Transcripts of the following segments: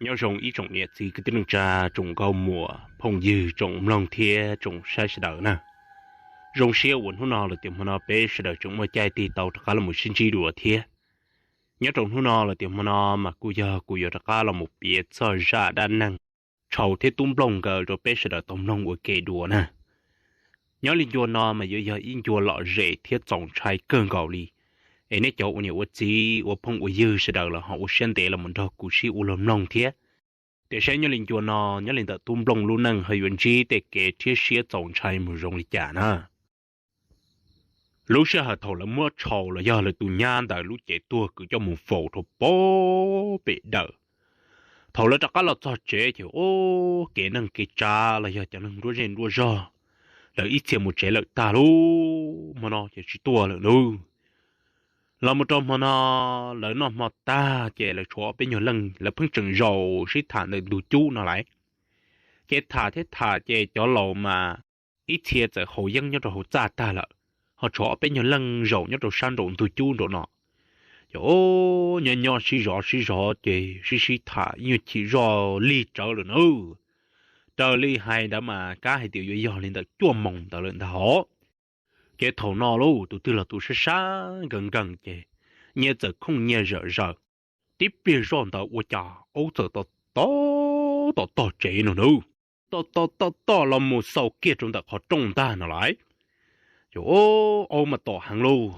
Nyob zoo ib tsoom niam txiv kwv tij neej tsa, tsoom nkauj muam phooj ywg, tsoom mloog thiab tsoom saib sawv daws na. Zoo siab uas hnub no los tias hmo no peb sawv daws tseem muaj caij tig tau rov qab los sib ntsib dua thiab. Nyob rau hnub no los tias hmo no mas kuj yog kuv yuav rov qab los mus piav txog zaj dab neeg Tshau thiab Tub Nplooj nkawd rau peb sawv daws tau mloog ua ke dua na. Nyob li ncua no mas yuav yog ib ncua lom zem thiab txaus ntshai kawg nkaus li. Es nej cov ua niam ua txiv ua phooj ua ywg sawv daws los ho ua siab ntev los mus nrog kuv sib ua luag mloog thiab, tias saib nyob li ncua no, nyob li ntawm Tub Nplooj lub neej ho yuav ntsib tej kev rhiab siab txaus ntshai mus zoo li cas na. Lub sij hawm thaum lawv muab Tshau los yog lawv tus nyab ntawd lub cev tuag kwv coj mus faus rau pem dawm, thaum lawv rov qab los txog tsev ces ub, kev neeg kev tsav los yog cov neeg nruab zej nruab zog, lawv ib txhia mus tsev lawm tag lub hmo no ces tsis tuaj lawm nawb. Los mus rau hmo no, lawv noj hmo tag ces lawv tshuav ob peb nyuag leej, lawv pheej tseem zaum sib tham ntawm ntug cub no lawm. Ces tham thiab tham ces cov laus mas ib txhia txawm haus yeeb nyob rau hauv txaj tag lawm, ho tshuav ob peb nyuag leej zaum nyob rau sab nraum ntug cub nraum no. Ces nyob nyob sib zov sib zov ces sib sib tham ib nyuag chim zoj lig tsawv lawm nawb. Raws li hais ntawd mas kab hais tias yuav yog li ntawm cuaj moos ntawd lawm ntag hov. Ces thaum no lauj, tus twg los tus sab sab nkees nkees ces nyias txawm khooj nyias zawm zaws. Tib pliag zoj ntawd ua cas aub txawm tom tom tom tog tsev no nawb, tom tom tom tom los mus xaus kiag rau ntawm qhov rooj ntag no lawm. Ces aub mas tom heev lauj.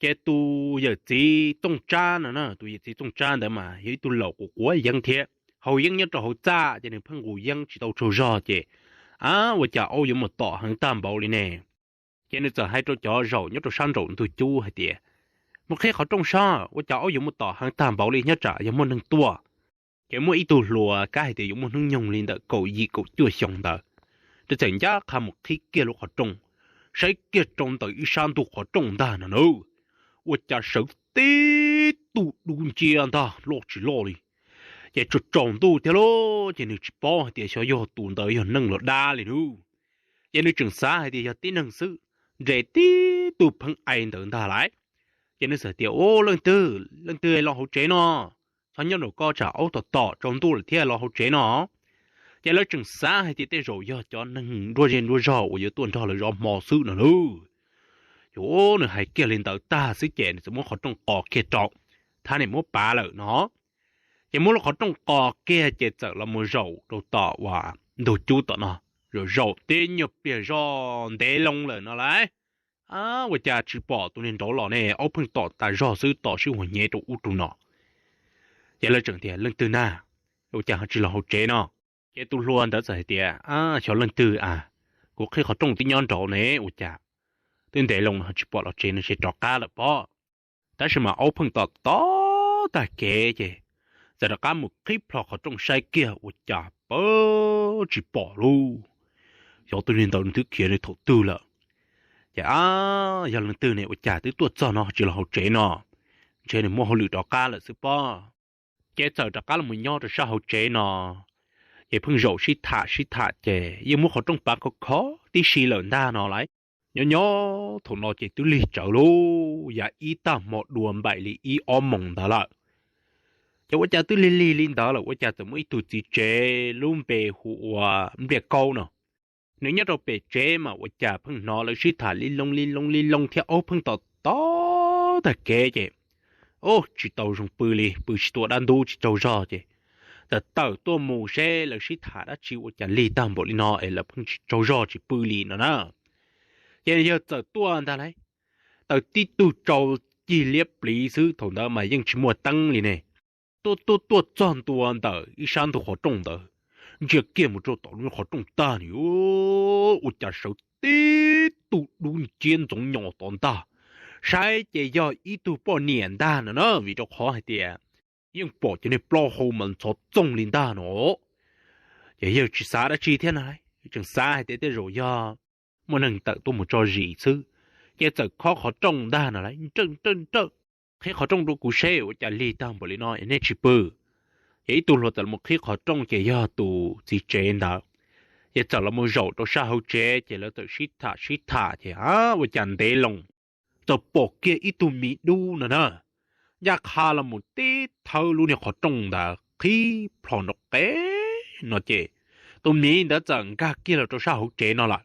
Ces tus yawm txiv Txooj Tsab no na, tus yawm txiv Txooj Tsab ntawd mas yog ib tug laus quav quav yeeb thiab, haus yeeb nyob rau hauv txaj ces nws pheej nqus yeeb tsis tau tsaug zog ces, ab, ua cas aub yuav mus tom heev tag npaum li ne? Ces nws txawm hais rau cov zaum nyob rau sab nraum ntug cub hais tias, mus qhib qhov rooj soj, ua cas aub yuav mus tom heev tag npaum li, nyob tsam yog muaj neeg tuaj. Ces muaj ib tug hluas kab hais tias yuav muaj hnub nyoog li ntawm kaum yim kaum cuaj xyoo ntawd, nws txawm ncaj qha mus qhib kiag lub qhov rooj, saib kiag rau ntawm ib sab ntug qhov rooj ntag no nawb, ua cas sawv tib tug dub nciab ntag loj tsis loj li. Ces tsaus tsaus ntuj thiab lauj, ces nws tsis paub hais tias xyov yog tus ntawd yog neeg los dab li nawb. Ces nws tseem xav hais tias yog tib neeg xwb, nres tib tug pheeb ai ntawd ntag lawm. Ces nws txawm tias, ub, leej twg, leej twg los hauv tsev no, txhob nyob nraum ko tsam aub tom tom tsaus ntuj lawm thiab, los hauv tsev no. Ces lawv tseem xav hais tias tej zaum yog cov neeg nruab zej nruab zog uas yuav tuaj nrog lawv zov hmo xwb no nawb. Ces nws hais kiag li ntawd tag xwb ces nws txawm muab qhov rooj qos kiag rau, thab niam muab pav lawm no. Ces muab lub qhov rooj qos kiag ces txawm los mus zaum rau tom uas ntug cub tom no, zaum zaum tib nyuag pliag zoj ntev loo lawm no lawm. Ab, ua cas tsis pom tus niag nraud los ne, aub pheej tom tas zog xwb, tom sib huas hnyev rau ub rau no. Ces lawv tseem tias, leej twg na, ua cas ho tsis los hauv tsev no? Ces tus hluas ntawd txawm hais tias, xyov leej twg a, kuv qhib qhov rooj twb nyob nraud ne, ua cas twb ntev loo ho tsis pom los tsev no, ces rov qab lawm pob. Tab sis mas aub pheej tom tom tag kev ces txawm rov qab mus qhib plho qhov rooj saib kiag ua cas pab tsis pom lauj. Xyov tus niag ntawd nws twb khiav nws thaum twg lawm. Ces, ab, yog leej twg ne, ua cas twb tuaj txog no tsis los hauv tsev no, ntshe nws muaj hauj lwm rov qab lawm xwb pob. Ces txawm rov qab los mus nyob rau sab hauv tsev no, ces pheej zaum sib tham sib tham ces yeej muab qhov rooj pav khov khov tib si lawm ntag no lawm. Nyob nyob thaum no ces twb lig tsawv lauj, yav ib tag hmo dua npaum li ib ob moos ntawd lawm. Ces ua cas twb lig lig li ntawd lawm ua cas txawm muaj ib tug txiv tsev lub npe hu ua Npliaj Kaub no, nws nyob rau pem tsev mas ua cas pheej hnov lawv sib tham li loo li loo li loo thiab aub pheej tom tom tag kev ces, ub, tsis tau zoo pw li, pw tsis tau dab ntub tsis tsaug zog ces txawm tawm tuaj mus seb lawv sib tham dab tsi ua cas lig tag npaum li no es lawv pheej tsis tsaug zog tsis pw li no na. Ces yawg txawm tuaj ntag lauj, tawm tib tug tsau cig liab pliv xwb, thaum ntawd mas yeej tsis muaj teeb li ne. Tuaj tuaj tuaj txog ntua ntawm ib sab ntug qhov rooj ntawd, ntsia kiag mus rau tom lub qhov rooj tag nws, ua cas sawv tib tug dub nciab ntxoov nyos tod ntag. Saib ces yog ib tug poj niam ntag no na, vim rau qhov hais tias yeej pom cov niag plaub hau mas ntxhov txoog li ntag no. Ces yawg tsis xav dab tsi thiab na, tseem xav hais tias tej zaum yog muaj neeg tawm tuaj mus tso zis xwb, ces txawm khob qhov rooj ntag no lauj, nrawj nrawj nrawj, qhib qhov rooj rau kuv seb ua cas lig tag npaum li no es nej tsis pw. Ces ib tug hluas txawm los qhib qhov rooj ces yog tus txiv tsev ntawd, ces txawm los mus zaum rau sab hauv tsev ces lawv txawm sib tham sib tham ces, ab, ua cas ntev loo txawm pom kiag ib tug me dub no na, ncaj qha los mus tib thawb lub niag qhov rooj ntawd, qhib plho nrov qev no ces tus miv ntawd txawm nkag kiag los rau sab hauv tsev no lawm.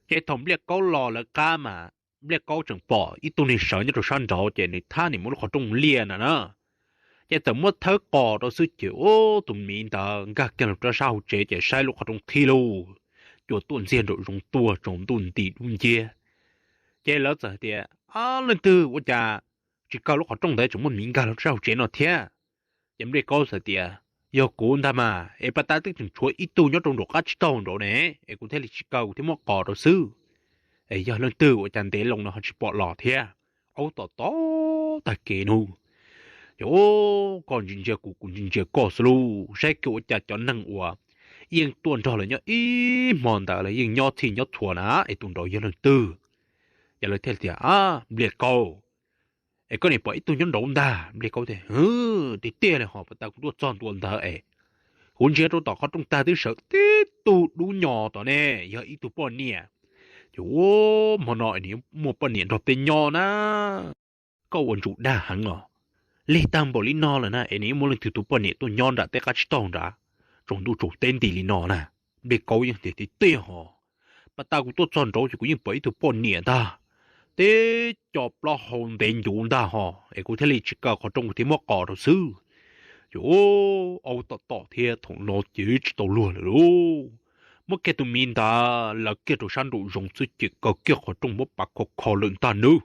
Ces thaum Npliaj Kaub los lawv qab mas Npliaj Kaub tseem pom ib tug neeg sawv nyob rau sab nraud ces nws thab nws muab lub qhov rooj liaj na na. Ces txawm muab thawb qos rau xwb ces ub tus miv ntawd nkag kiag los rau sab hauv tsev ces saib lub qhov rooj qhib lauj, cua tuaj ntxiag nraum zoov tuaj tsaus ntuj nti dub nciab. Ces lawv txawm hais tias, Leej twg ua cas tsis kaw lub qhov rooj ntawd tseem muaj miv nkag los rau sab hauv tsev no thiab? Ces Npliaj Kaub txawm tias, Yog kuv ntag mas es pas tas twb tseem tshuav ib tug nyob rau nraum qab tsib taug nraud ne, es kuv thiaj li tsis kaw kuv thiaj muab qos rau xwb. Es yog leej twg ua cas ntev loo no ho tsis pom los thiab? Aub tom tom tag kev nug, Ces koj ntsia ntsia kuv kuv ntsia ntsia koj xwb lauj, saib kiag ua cas cov neeg uas yeej tuaj nrog lawv nyob ib hmo ntawd lawv yeej nyob txhij nyob txhua na, es tus nraud yog leej twg? Ces lawv thiaj tias, Npliaj Kaub, es koj nim pom ib tug nyob nraud ntag. Npliaj Kaub tias, Tiag tiag li hos, pas tas kuv tuaj txog ntua ntawd es kuv ntsia rau tom qhov rooj tag twb sawv tib tug dub nyos tom ne, yog ib tug poj niam. Ces ua hmo no es nws muaj poj niam nrog peb nyob na. Koj ua ntsuj dag heev os, lig tag npaum li no lawm na es nws yeej muaj leej twg tus poj niam tuaj nyob nram tej qab tsib taug nrad, tsaus ntuj tsaus teb nti li no na. Npliaj Kaub yeej tias, Tiag tiag hos, pas tas kuv tuaj txog nraud ces kuv yeej pom ib tug poj niam ntag, tib co plaub hau ntev ncuv ntag hos, es kuv thiaj li tsis kaw qhov rooj kuv thiaj muab qos rau xwb. Ces aub tom tom thiab thaum no ces tsis tau luag lawm lauj. Muab kiag tus miv ntawd lawv kiag rau sab nraum zoov xwb ces kaw kiag qhov rooj muab pav kho kho lawm ntag nawb.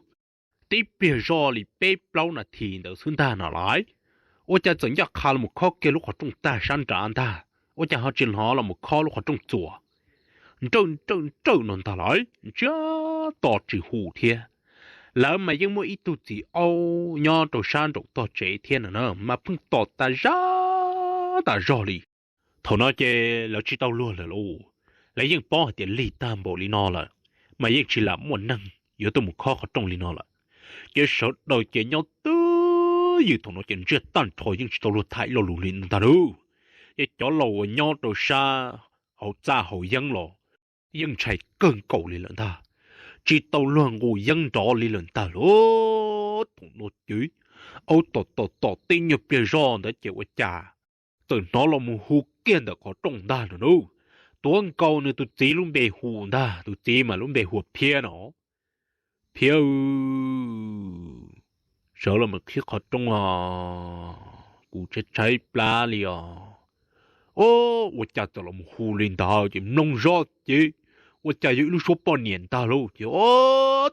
Tib pliag zoj li peb plaub nas this ntawd xwb ntag no lauj, ua cas txawm ncaj qha los mus khob kiag lub qhov rooj tag sab nrad ntag, ua cas ho tsis hnov los mus khob lub qhov rooj txuas, nrawj nrawj nrawj no ntag lauj, ntsiag to tsis hu thiab. Lawv mas yeej muaj ib tug txiv aub nyob rau sab nraum tog tsev thiab no na, mas pheej tom tas zaj tas zog li. Thaum no ces lawv tsis tau luag lawm lauj, lawv yeej paub hais tias lig tag npaum li no lawm, mas yeej tsis lam muaj neeg yuav tuaj mus khob qhov rooj li no lawm. Ces sawv daws ces nyob twj ywm thaum no ces ntsiag tag nrho yeej tsis tau luag tham ib lo lus li ntag lauj. Ces cov laus uas nyob rau sab hauv txaj hauv yeeb los yeej ntshai kawg nkaus li lawm ntag, tsis tau luag nqus yeeb nrov li lawm ntag lauj. Thaum no ces aub tom tom tom tib nyuag pliag zoj ntawd ces ua cas txawm hnov los mus hu kiag ntawm qhov rooj ntag no nawb. Tuav nkaus nws tus txiv lub npe hu ntag, tus txiv mas lub npe hu ua Phiab no. Phiab, sawv los mus qhib qhov rooj os, kuv tshaib tshaib plab li os. Ua cas txawm los mus hu li ntawd ces mloog zoj ces ua cas yog ib lub suab poj niam ntag lauj. Ces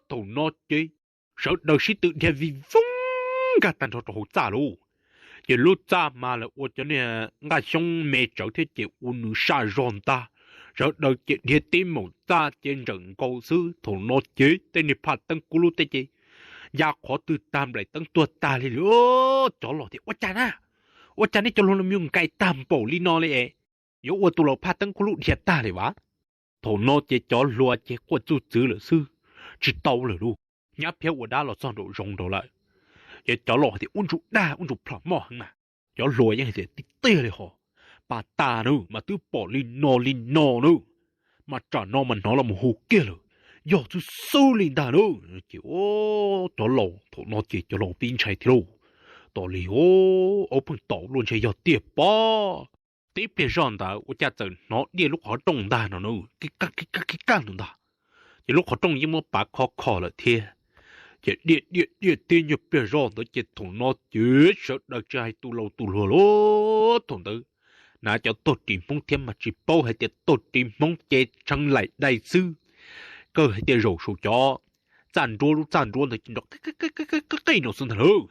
thaum no ces sawv daws sib tw dhia vij voog nkag tag nrho rau hauv txaj lauj. Ces lub txaj mas lawv ua cov niag nqaj xyoob me tsawv thiab ces ua nws saj zog ntag. Sawv daws ces dhia tib maum txaj ces ntsawm nkaus xwb. Thaum no ces tej niag phaj teeb kub lub tej ces ya qhov twg tag nplaim teeb tuag tag li lawm. Cov laus tias, Ua cas na, ua cas nej cov laus los yuav nkais tag npaum li no li es yuav ua tus laus phaj teeb kub lub dhia tag li vas? Thaum no ces cov hluas ces quaj txuj txwv lawm xwb, tsis tau lawm lauj. Nyab Phiab ua dab los txog nraum zoov nraud lawm. Ces cov laus hais tias, Ub ntsuj dag, ub ntsuj plhom moj heev mas. Cov hluas yeej hais tias, Tiag tiag li hos, pas tas nawb mas twb pom li no li no nawb, mas tsam no mas hnov los mus hu kiag lawm, yog xwb xwb li ntag nawb. Ces cov laus thaum no ces cov laus pib ntshai thiab lauj. Tos li, aub pheej tom luaj ntshe yog tiag pob. Tib pliag zoj ntawd ua cas txawm hnov diaj lub qhov rooj ntag no nawb, kib kaj ntag. Ces lub qhov rooj yeej muab pav khov kho lawm thiab. Ces diaj diaj diaj tib nyuag pliag zoj ntawd ces thaum no ces sawv daws tsis hais tus laus tus hluas lauj, thaum ntawd hnav cov tog ris Hmoob thiab mas tsis paub hais tias tog ris Hmoob ces tsheev laim dai xwb. Kawg hais tias zaum saum cov txaj nruab, lub txaj nruab ntawd ces nrov qij qij no xwb ntag lauj.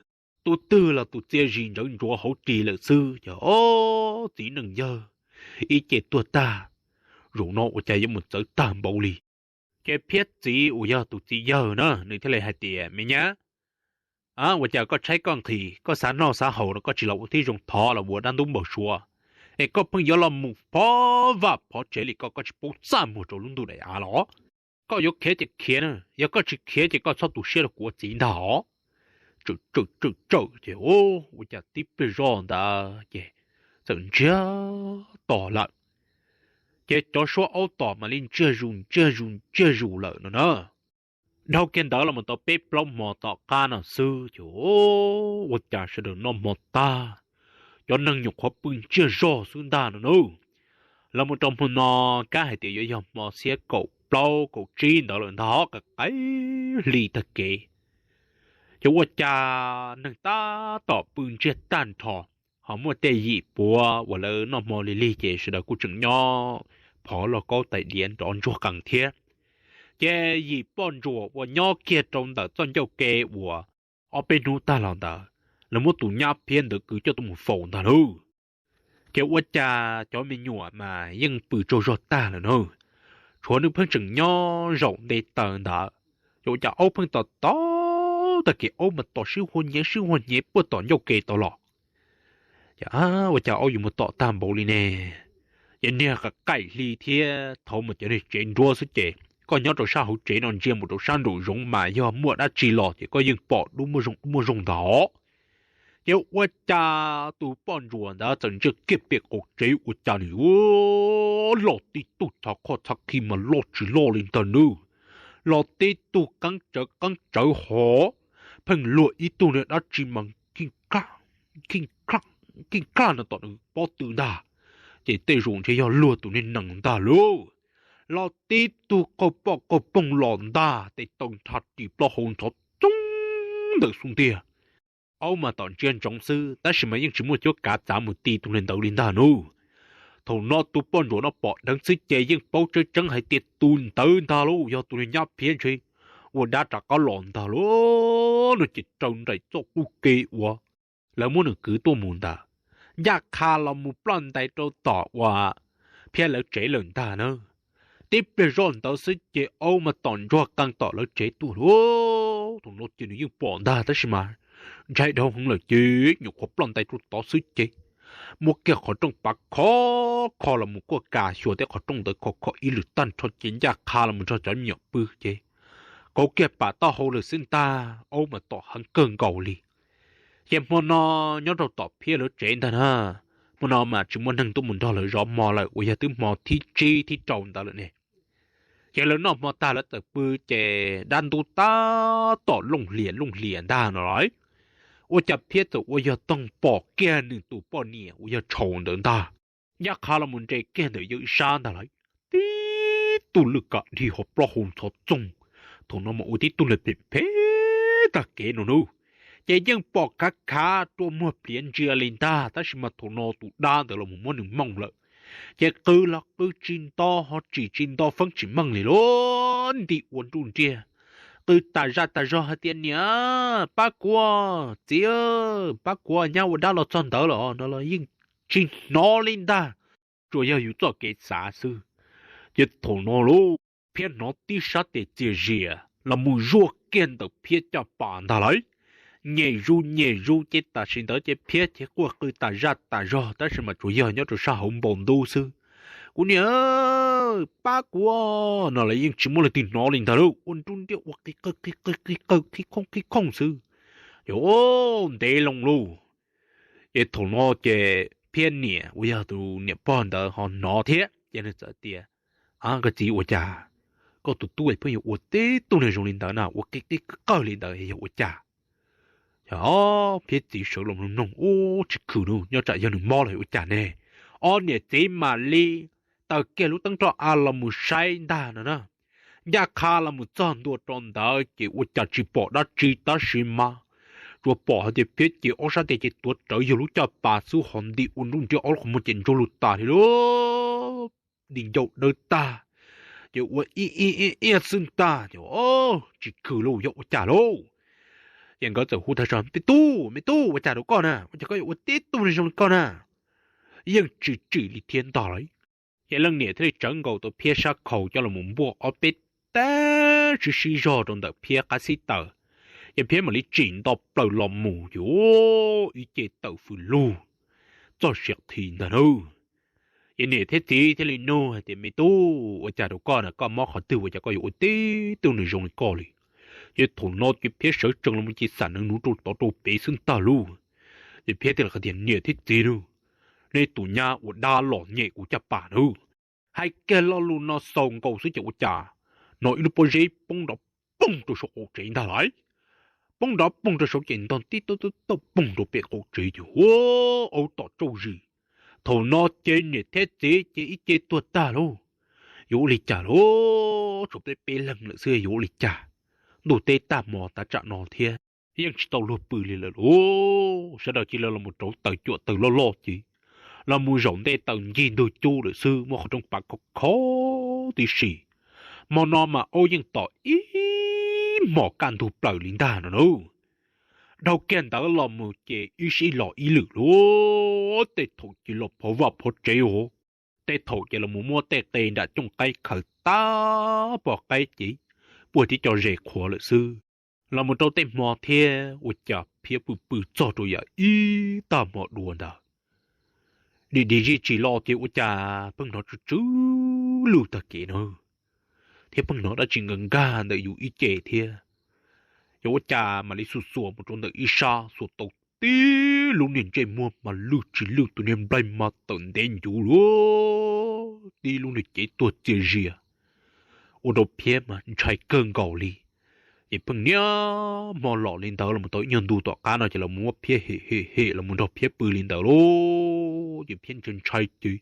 Tus twg los tus txiaj zis ntsawv ntsuav hauv ris lawm xwb. Ces ob txiv neej yawg ib ce tuag tag, zaum no ua cas yuav mus txawv tag npaum li. Ces Phiab txiv uas yog tus txiv yawg na nws thiaj li hais tias, Me nyab, ua cas koj tshaib koj nqhis koj xav noj xav haus no koj tsis los ua tib zoo thov los ua dab ntub npau suav, es koj pheej yuav los mus phov vaj phov tsev li koj, koj tsis paub txaj muag rau lub ntuj daim av los? Koj yuav khiav ces khiav na, yog koj tsis khiav ces koj txhob tu siab rau kuv ua txiv ntag os. Tsawm tsawm tsawm ces ua cas tib pliag zoj ntawd ces txawm ntsiag to lawm. Ces cov suab aub tom mam li ntsiag zus ntsiag zus ntsiag zus lawm no na. Dhau kiag ntawd los mus tau peb plaub hmo tom qab no xwb ces ua cas sawv daws noj hmo tag, cov neeg nyuam qhuav pw ntsiag zog xwb ntag no nawb. Los mus rau hmo no, kab hais tias yuav yog hmo xiab kaum plaub kaum tsib ntawd lawm ntag, qaim hli tag kev. Ces ua cas neeg tab tom pw ntsiag tag nrho, ho muaj tej yim puav uas lawv noj hmo lig lig ces sawv daws kuj tseem nyob phov lauj kaub tais diav nrov ntsuag qees thiab. Ces yim poj ntsuam uas nyob kiag rau ntawm txoj ncauj ke uas ob peb hnub tag los ntawd, lawv muab tus nyab phiab ntawd kwv coj tuaj mus faus ntag lauj. Ces ua cas cov me nyuam mas yeej pw tsaug zog tag lawm na, tshuav nws pheej tseem nyob zaum nte taw ntawd. Ces ua cas aub pheej tom tom tag kis aub mas tom sib hua nyev sib hua nyev puag tom ncauj ke tau los. Ces ua cas aub yuav mus tom tag npaum li ne? Ces niag qaim hli thiab thaum mas cov niag tsev nruab xwb ces koj nyob rau sab hauv tsev no ntsia mus rau sab nraum zoov mas yog muaj dab tsi los ces koj yeej pom dub muaj zoo ntag. Ces ua cas tus poj ntsuam ntawd txawm ntsia kiag pem qaum tsev ua cas nws los tib tug txhav qhoj txhav qhi mas loj tsis loj li ntag nws, los tib tug qeeb tsawv qeeb tsawv hov, pheej luag ib tug niag dab tsi mas keej kla no tom nws pob tw ntag. Ces tej zaum ntshe yog luag tus niag nees ntag lauj. Los tib tug qaug poj qaug poog los ntag, tes taw nrha ris plaub hau ntxhov txoog ntawm xub ntiag. Aub mas tom ntsia ntsoov xwb tab sis mas yeej tsis muaj cuab kav txav mus ti tus niag ntawd li ntag nub. Thaum no tus poj ntsuam no pom dheev xwb ces yeej paub tseeb tseeb hais tias tus ntawd ntag lauj yog tus niag nyab phiab ntshe ua dab rov qab los ntag lauj no ces raws nraim txoj qub ke uas lawv muab nws kwv tuaj mus ntawd, ncaj qha los mus ploj ntais rau tom uas phiab lawv tsev lawm ntag na. Tib pliag zoj ntawd xwb ces aub mas tom ntsuag qees tom lawv tsev tuaj lauj. Thaum no ces nws yeej pom ntag tab sis mas ntshai dhau heev lawm ces nyuam qhuav ploj ntais rau tod xwb ces muab kiag qhov rooj pav khov kho los mus kuaj kas xyuas tej qhov rooj ntawd khov kho ib lwm tag nrho ces ncaj qha los mus nrog cov me nyuam pw ces kauv kiag pam taub hau lawm xwb ntag, aub mas tom heev kawg nkaus li. Ces hmo no nyob rau tom phiab lawv tsev ntag na, hmo no mas tsis muaj neeg tuaj mus nrog lawv zov hmo lawm uas yog twb hmo thib tsib thib rau ntawd lawm ne. Ces lawv noj hmo tag lawv txawm pw ces dab ntub tab tom looj hlias looj hlias ntag no los ua cas phiab txawm ua yog toog pom kiag nws tus poj niam uas yog Tshaus ntawd ntag, ncaj qha los mus nres kiag ntawm yawg ib sab ntag lauj. Tib tug lwj kam dhi ho plaub hau ntxhov txoog, thaum no mas ua tib tug niag phem phem tag kev no nub. Ces yeej pom khav khav rua muag pliav ntsia li ntag tab sis mas thaum no tus dab ntawd los mus muab nws mooj lawm. Ces qw los qw tsis nto ho tsim tsis nto feeb tsis meej li lauj, nti ua nruj nriag, qw tas zaj tas zog hais tias niam, pab kuv, txiv, pab kuv, nyab ua dab los txog ntawd lawm no los yeej tsis hnov li ntag, tsuas yog yus txoj kev xav xwb. Ces thaum no lauj, phiab hnov tib sab tes txias zias los mus zuaj kiag ntawm phiab caj pas ntag lauj. Nyem zus nyem zus ces tam sim ntawd ces phiab ces quaj qw tas zaj tas zog tab sis mas tsuas yog nyob rau sab hauv npau ntub xwb. Kuv niam, pab kuv no los yeej tsis muaj leej twg hnov li ntag lauj, ua nruj nriaj ua qi qawg qi qawg qi qawg qhib khooj qhib khooj xwb. Ces ntev loo lauj. Ces thaum no ces phiab niam uas yog tus niam pog ntawd ho hnov thiab ces nws txawm tias, a, koj txiv, ua cas koj tus tub pheej yuav ua tib tug niag zoo li ntawd na, ua qi qi qawg li ntawd yog ua cas? Phiab txiv sawv los mloog, ub, tsis khwm nub, nyob tsam yog nws mob los ua cas ne. Ob niam txiv mam li taws kiag lub teeb roj av los mus saib ntag no na. Ncaj qha los mus txog ntua rau ntawd ces ua cas tsis pom dab tsi tab sis mas tsuas pom hais tias phiab ces ob sab tes ces tuav rawv yog lub caj pas xwb ho nti ua nruj nriaj ob lub qhov muag ces ntsuag lug tas li lauj, di ncauj dawb tag, ces ua ib ib ib iab xwb ntag ces tsis khwm lauj, yog ua cas lauj? Ces nkawd txawm hu tag zog, me tub, me tub, ua cas rau koj na, ua cas koj yuav ua tib tug zoo li koj na? Yeej tsis tsim li thiab ntag lauj. Ces leej niam thiaj li tsawv nkaus tau phiab sab khau coj los npuaj ob peb teg sib sib zog rau ntawm phiab qab xib taws, ces phiab mam li tsim nto plaws los mus ces ib ce tawm fws lug txog siav qhi ntag na. Ces niam thiab txiv thiaj li nug hais tias, me tub, ua cas rau koj na, koj mob qhov twg ua cas koj yuav ua tib tug nws zoo li koj li? Ces thaum no ces phiab sawv tsees los mus ces xam neev nuv rau tod rau pem xwb ntag lauj. Ces phiab thiaj li hais tias, niam thiab txiv nub, nej tus nyab ua dab los nyem kuv caj pas nub, hais kiag lo lus no xaus nkaus xwb ces ua cas hnov ib lub pob zeb poob nrov poog rau saum qaum tsev ntag lauj. poob nrov poog rau saum ces ntog tib tauj tib tauj poog rau pem qaum tsev ces ua, aub tom tsauj zis. Thaum no ces niam thiab txiv ces ib ce tuag tag lauj. Yuav ua li cas lauj, tshuav peb peb leeg lawm xwb yuav ua li cas. Ntuj teb tag hmo tav tsam no thiab yeej tsis tau luag pw li lawm lauj. Sawv daws cia li los mus rauv taws cuam taws loj loj ces los mus zaum ntej taws ncig ntug cub lawm xwb, muaj qhov rooj pav khov khov tib si. Hmo no mas aub yeej tom ib hmos kaj ntug plaws li ntag no na. Dhau kiag ntawd los mus ces ib sij los ib lwm lauj, tej thaum ces los phov vaj phov tsev os, tej thaum ces los mus muab tej qe nram cooj qaib khaws tab pom qaib ces puag tib co zes qhuav lawm xwb. Los mus rau tej hmo thiab ua cas phiab pw pw txog rau yam ib tag hmo dua ntawd, dim dim zij tsis los ces ua cas pheej hnov tsw tsw lwj tag kev na, thiab pheej hnov dab tsi nkag nkag ntawm yus ib ce thiab. Ces ua cas mam li xuas xuas mus rau ntawm ib sab xuas tau tib lub niag ntsej muag mas lwj tsis lwj tus niag nplaig mas tawm ntev ncuv lawm, tib lub niag cev tuag txias zias, ua rau phiab mas ntshai kawg nkaus li. Ces pheej niaj hmo los li ntawd los mus tau ib nyuag ntu tom qab no ces los muab phiab hem hem hem los mus nrog phiab pw li ntawd lauj, ces phiab ntshai ntshai ces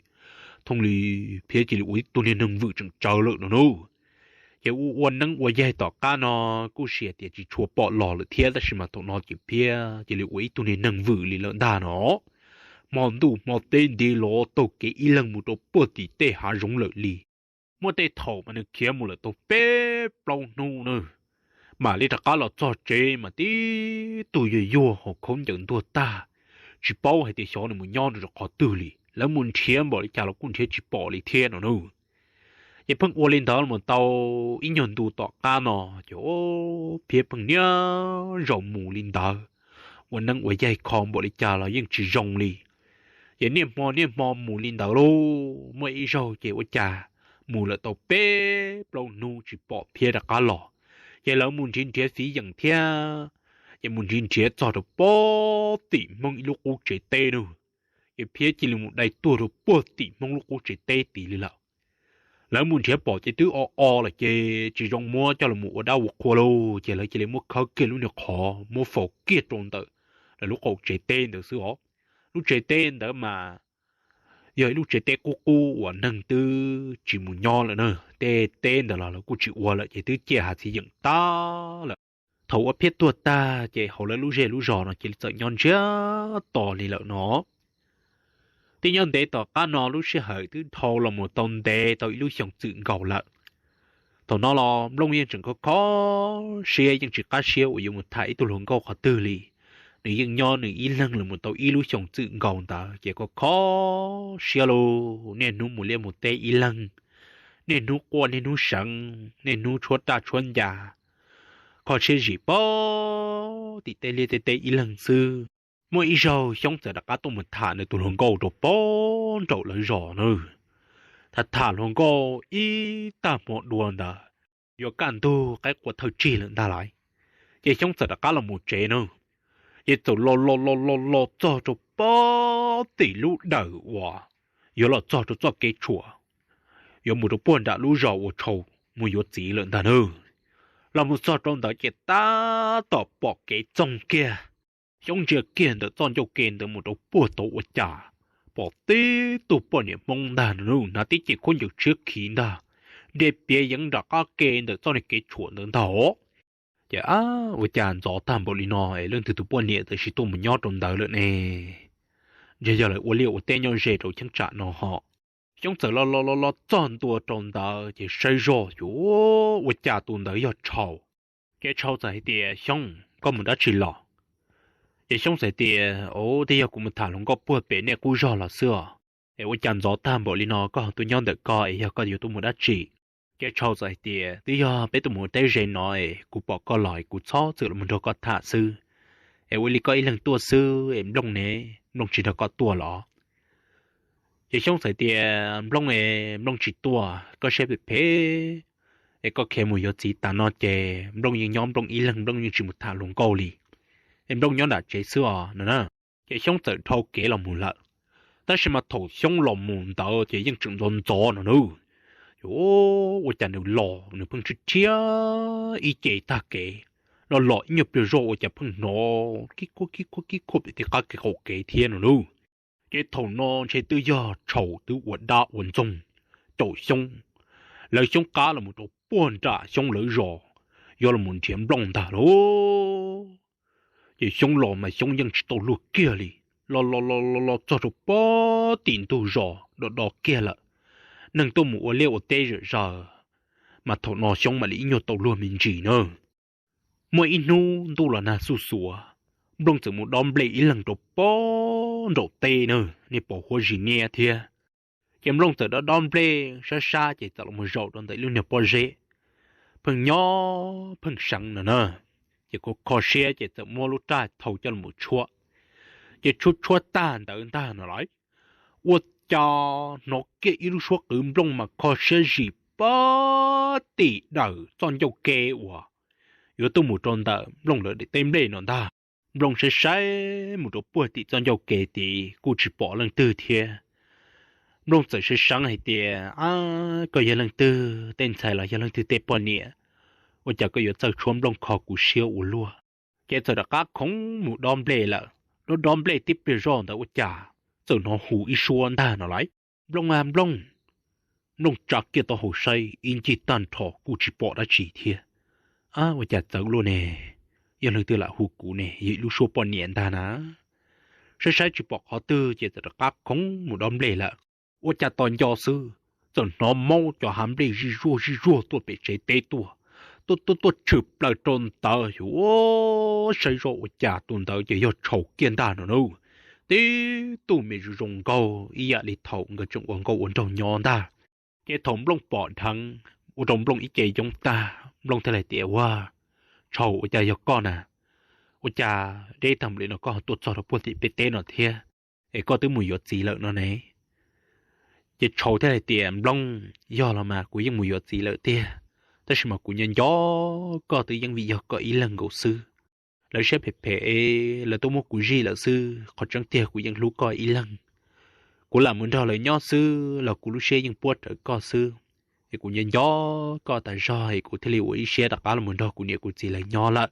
thooj li phiab cia li ua ib tug niag neeg vwm tseem tsawv lawm no na. Ces ua ua neeb ua yaig tom qab no kuj sis tias tsis tshua pom los lawm thiab, tab sis mas thaum no ces phiab cia li ua ib tug niag neeg vwm li lawm ntag no. Hmo ntuj hmo teb nti los taug kev ib leeg mus rau puag tim tej hav zoov lawm li. Muaj tej thaum mas nws khiav mus lawm tau peb plaub hnub na, mam li rov qab los txog tsev mas tib tug yuag yuag hos khaub ncaws ntuag tag, tsis paub hais tias xyov nws mus nyob rau qhov twg li, lawv mus nrhiav npaum li cas los kuj nrhiav tsis pom li thiab no na. Ces pheej ua li ntawd los tau ib nyuag ntu tom qab no, ces phiab pheej niaj zaus mus li ntawd, ua neeb ua yaig kho npaum li cas los yeej tsis zoo li. Ces niaj hmo niaj hmo mus li ntawd lauj, muaj ib zaug ces ua cas mus lawm tau peb plaub hnub tsis pom phiab rov qab los. Ces lawv mus nrhiav nrhiav fiv yeem thiab, ces mus nrhiav nrhiav txog rau puag tim Hmoob ib lub qub tsev teb na. Ces phiab cia li mus dai tuag rau puag tim Hmoob lub qub tsev teb tid li lawm. Lawv mus nrhiav pom ces twb o o lawm ces tsis zoo muab coj los ua dab ua qhua lauj, ces lawv cia li muab khawb kiag lub niag qhov muab faus kiag rau ntawm lawv lub qaum tsev teb ntawd xwb os. Lub tsev teb ntawd mas yog ib lub tsev teb qub qub uas neeg twb tsis mus nyob lawm na, tej teb ntawd los lawv kuj tsis ua lawm ces twb ciaj hav txiv yeem tag lawm. Thaum uas phiab tuag tag ces hauv lawv lub zej lub zos no cia li txawm nyob ntsiag to li lawm no. Twb nyob ntev tom qab no lub sij hawm twb dhau los mus tau ntev tau ib lub xyoos txwm nkaus lawm. Thaum no los Nplooj yeej tseem kho kho siab yeej tsis qab siab uas yuav mus tham ib tug hluas nkauj qhov twg li. Nws yeej nyob nws ib leeg los mus tau ib lub xyoos txwm nkaus ntawd ces kho kho siab lauj, niaj hnub mus liaj mus teb ib leeg, niaj hnub quaj niaj hnub seev niaj hnub tshuab raj tshuab ncas, kho siab zim pog tim tej liaj tej teb ib leeg xwb. Muaj ib zaug Xyoob txawm rov qab tuaj mus tham nws tus hluas nkauj rau pog nraum lawv zos na. Tham tham hluas nkauj ib tag hmo dua ntawd, yuav kaj ntug qaib qua thawj tsig lawm ntag lauj, ces Xyoob txawm rov qab los mus tsev na. Ces txawm los los los los los txog rau pog tim lub dawm uas yuav los txog rau txoj kev tshuam, yuav mus rau puag nram lub zos ua tshau mus yuav txiv lawm ntag na. Los mus txog rau ntawd ces tab tom pom kev txoog kiag. Xyoob ntsia kiag ntawm txoj ncauj ke ntawd mus rau puag tod ua cas pom tib tug poj niam Hmoob ntag no, hnav tib ce khaub ncaws tshiab khiv ntag, nres piav yeev nram qab ke ntawm txoj niag kev tshuam ntawd ntag os. Ces ua cas ntxov tag npaum li no es leej twg tus poj niam tam sim tuaj mus nyob rau ntawd lawm ne? Ntshe yog lawv ua liaj ua teb nyob ze rau cheeb tsam no ho. Xyoob txawm los los los los txog ntua rau ntawd ces saib zoj ces ua cas tus ntawd yog Tshau. Ces Tshau txawm hais tias, Xyoob, koj mus dab tsi los? Ces Xyoob txawm hais tias, Au, twb yog kuv mus tham hluas nkauj puag pem nej qub zos los xwb os. Es ua cas ntxov tag npaum li no koj ho tuaj nyob ntawm ko es yog koj yuav tuaj mus dab tsi? Ces Tshau txawm hais tias, Twb yog peb tuaj mus teb ze no es kuv pom koj los es kuv txhob txwm los mus nrog koj tham xwb. Es ua li koj ib leeg tuaj xwb es Nplooj ne, Nplooj tsis nrog koj tuaj los? Ces Xyoob txawm tias, Nplooj es Nplooj tsis tuaj, koj siab phem phem es koj khiav mus yuav txiv tas no ces Nplooj yeej nyob Nplooj ib leeg, Nplooj yeej tsis mus tham hluas nkauj li, es Nplooj nyob nram tsev xwb os no na. Ces Xyoob txawm dhau kev los mus lawm. Tab sis mas thaum Xyoob los mus ntawd ces yeej tseem ntxov ntxov no na. Ces ua cas nws los nws pheej tshiab tshiab ib ce tag kev, Los los ib nyuag pliag zoj ua cas pheej hnov kib khuab kib khuab kib khuab tim qab kev qaum kev thiab no lauj. Ces thaum no ntshe twb yog Tshaus twb ua dab ua ntxoog caum Xyoob, lawv Xyoob qab los mus rau puag nram Xyoob lawv zos, yuav los mus nrhiav Nplooj ntag lauj. Ces Xyoob los mas Xyoob yeej tsis tau luag kiag li, los los los los los txog rau puag tim ntug zos do do kiag lawm. Neeg tuaj mus ua liaj ua teb zom zaws, mas thaum no Xyoob mam li ib nyuag tau luag me ntsis na. Muaj ib hnub ntuj los nag xuj xuav, Nplooj txawm mus dob nplej ib leeg rau puag nraum teb na, nej pom huab zis niab thiab. Ces Nplooj txawm dob dob nplej sab sab ces txawm los mus zaum rau ntawm lub niag pob zeb, pheej nyob pheej seev no na. Ces kho kho siab ces txawm muab lub raj thau coj los tshuab. Ces tshuab tshuab tag ntawd ntag no lawm, ua cas hnov kiag ib lub suab qwv Nplooj mas kho siab zis puag tim dawm txoj ncauj ke uas yuav tuaj mus rau ntawm Nplooj lawv daim teb nplej no ntag. Nplooj saib saib mus rau puag tim txoj ncauj ke tid kuj tsis pom leej twg thiab. Nplooj txawm saib seev hais tias, Ab, koj yog leej twg tej ntxhais los yog leej twg tej poj niam, ua cas koj yuav txawj tshuab Nplooj kho kuv siab ua luaj? Ces txawm rov qab khoov mus dob nplej lawm. Dob dob nplej tib pliag zoj ntawd ua cas txawm hnov hu ib suab ntag no lawm, Nplooj a Nplooj. Nplooj tsa kiag taub hau saib ib ncig tag nrho kuj tsis pom dab tsi thiab. Ab, ua cas txawv luaj ne? Yog leej twg lam hu kuv ne, yog ib lub suab poj niam ntag na. Saib saib tsis pom qhov twg ces txawm rov qab khoov mus dob nplej lawm. Ua cas tos nco xwb, txawm hnov maub cov hav nplej zij zuag zij zuag tuaj pem tsev teb tuaj, tuaj tuaj tuaj tshwm plaws rau ntawd. Yuav saib zoj ua cas tus ntawd ces yog Tshaus kiag ntag no na. Tib tug me zoo zoo nkauj ib yam li thaum nkawd tseem ua nkauj ua nraug nyob ntag. Ces thaum Nplooj pom dheev ua rau Nplooj ib ce yoob tag, Nplooj thiaj li tias, Ua, Tshaus, ua cas yog koj na? Ua cas deb tag npaum li no koj ho tuaj txog rau puag tim pem teb no thiab? Es koj twb mus yuav txiv lawm no ne? Ces Tshaus thiaj li tias, Nplooj, yog los mas kuv yeej mus yuav txiv lawm tiag, tab sis mas kuv nco nco koj twb yeej vim yog koj ib leeg nkaus xwb. Lawv siab phem phem es lawv tuaj muab kuv zij lawm xwb, qhov tseeb tiag kuv yeej hlub koj ib leeg. Kuv lam mus nrog lawv nyob xwb los kuv lub siab yeej puab rawv koj xwb. Es kuv nco nco koj tas zog es kuv thiaj li ua ib siab rov qab los mus nrog kuv niam kuv txiv lawv nyob lawm.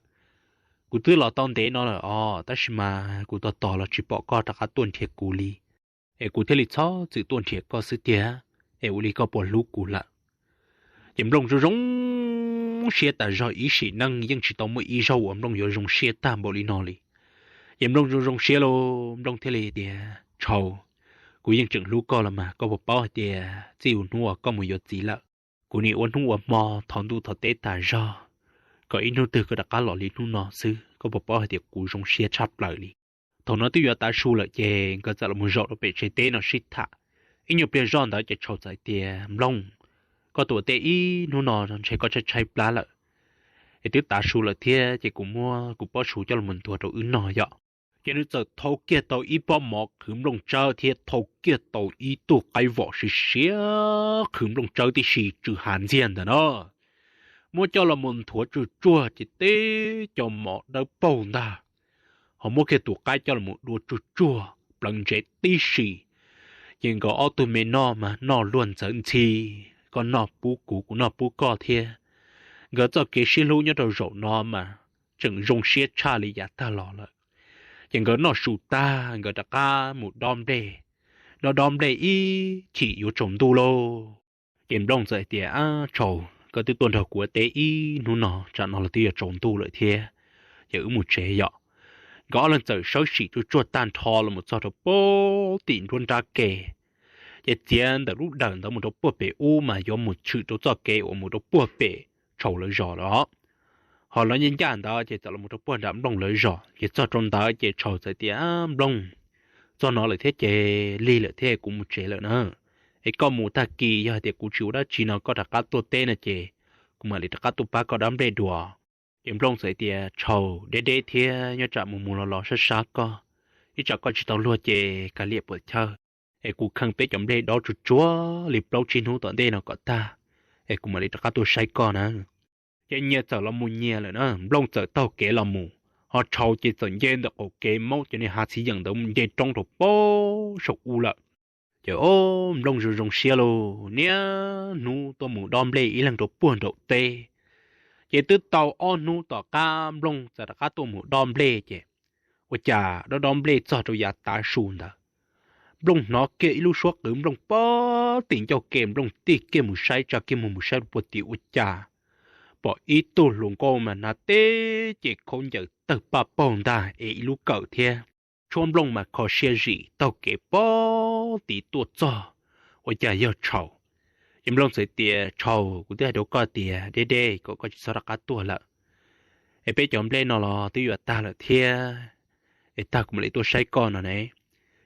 Kuv twb los tau ntev no lawm os, tab sis mas kuv tos tos los tsis pom koj rov qab tuaj nrhiav kuv li. Es kuv thiaj li txhob txwm tuaj nrhiav koj xwb tiag, es ua li koj puas hlub kuv lawm? Ces Nplooj zoo zoo siab tas zog, ib sim neej yeej tsis tau muaj ib zaug uas Nplooj yuav zoo siab tag npaum li no li. Ces Nplooj zoo zoo siab lauj, Nplooj thiaj li tias, Tshaus, kuv yeej tseem hlub koj los mas, koj puas paub hais tias txij hnub uas koj mus yuav txiv lawm, kuv nim ua hnub ua hmo thov ntuj thov teb tas zog, kom ib hnub twg koj rov qab los li hnub no xwb, koj puas paub hais tias kuv zoo siab tshaj plaws li. Thaum no twb yuav tav su lawm ces nkawd txawm los mus zaum rau pem tsev teb no sib tham. Ib nyuag pliag zoj ntawd ces Tshaus txawm tias, Nplooj, koj tuaj ua teb ib hnub no ntshe koj tshaib tshaib plab lawm, es twb tav su lawm thiab ces kuv muab kuv pob su coj los ntuav rau wb noj yom. Ces nws txawm thau kiag tau ib pob mov qhwv Nplooj tsawb thiab thau kiag tau ib tug qaib vom siav siav qhwv Nplooj tsawb tib si tsw hav ntxiag ntawd no, muab coj los mus nthuav tsuj tsuag ces teb cov mov dawb paug ntag, ho muab kiag tus qaib coj los mus dua tsuj tsuag pleev ntsev tib si. Ces nkawd ob tug me noj mas noj luag ntxawv ntxhi, koj noj pub kuv, kuv noj pub koj thiab. Nkawd txoj kev sib hlub nyob rau zaum no mas tseem zoo siab tshaj li yav tag los lawm. Ces nkawd noj su tag nkawd rov qab mus dob nplej. Dob dob nplej ib chim yuav tsaus ntuj lauj, ces Nplooj txawm hais tias, Ab Tshaus, koj twb tuaj nrog kuv ua teb ib hnub no, tsam no los twb yuav tsaus ntuj lawm thiab, ces wb mus tsev yom. Nkawd ob leeg txawm sawv tsees tsuj tsuag tag nrho los mus txog rau puag tim nruab nrab ke, ces txiav ntawm lub dawm ntawd mus rau puag pem ub mas yuav mus tshwm rau txoj kev uas mus rau puag pem Tshaus lawv zos lawm. Ho lawv ncaj ncaj ntawd ces txawm los mus rau puag nram Nplooj lawv zos, ces txog rau ntawd ces Tshaus txawm tias, Nplooj, txog no lawm thiab ces lig lawm thiab kuv mus tsev lawm na. Es koj mus tag kis yog hais tias kuv tsis ua dab tsi no koj rov qab tuaj teb no ces kuv mam li rov qab tuaj pab koj dob nplej dua. Ces Nplooj txawm tias, Tshaus, deb deb thiab nyob tsam mus mus los los sab sab koj, ib tsam koj tsis tau luag ces kav liam puas chawj, es kuv kheej peb cov nplej dob tsuj tsuag li plaub tsib hnub tom ntej no kom tag, es kuv mam li rov qab tuaj saib koj na. Ces nyias txawm los mus nyias lawm na, Nplooj txawm taug kev los mus, ho Tshaus ces txawm nce ntawm qaum kev maub cov niag hav txiv yeem ntawd nce roob rau puag saum ub lawm. Ces o, Nplooj zoo zoo siab lauj, niaj hnub tuaj mus dob nplej ib leeg rau puag nraum teb. Ces twb tau ob hnub tom qab Nplooj txawm rov qab tuaj mus dob nplej ces ua cas dob dob nplej txog rau yav tav su ntawd, Nplooj hnov kiag ib lub suab qwv, Nplooj pog tim ncauj ke, Nplooj tig kiag mus saib, tsa kiag mus mus saib rau puag tim ua cas pom ib tug hluas nkauj mas hnav teb ces khaub ncaws tawg paj paug ntag es ib lub kawm thiab. Tshuab Nplooj mas kho siab zim taug kev pog tid tuaj txog, ua cas yog Tshau. Ces Nplooj txawm tias, Tshau, kuv twb hais rau koj tias deb deb kom koj tsis txhob rov qab tuaj lawm, es peb cov nplej no los twb yuav tag lawm thiab, es tag kuv mam li tuaj saib koj no ne.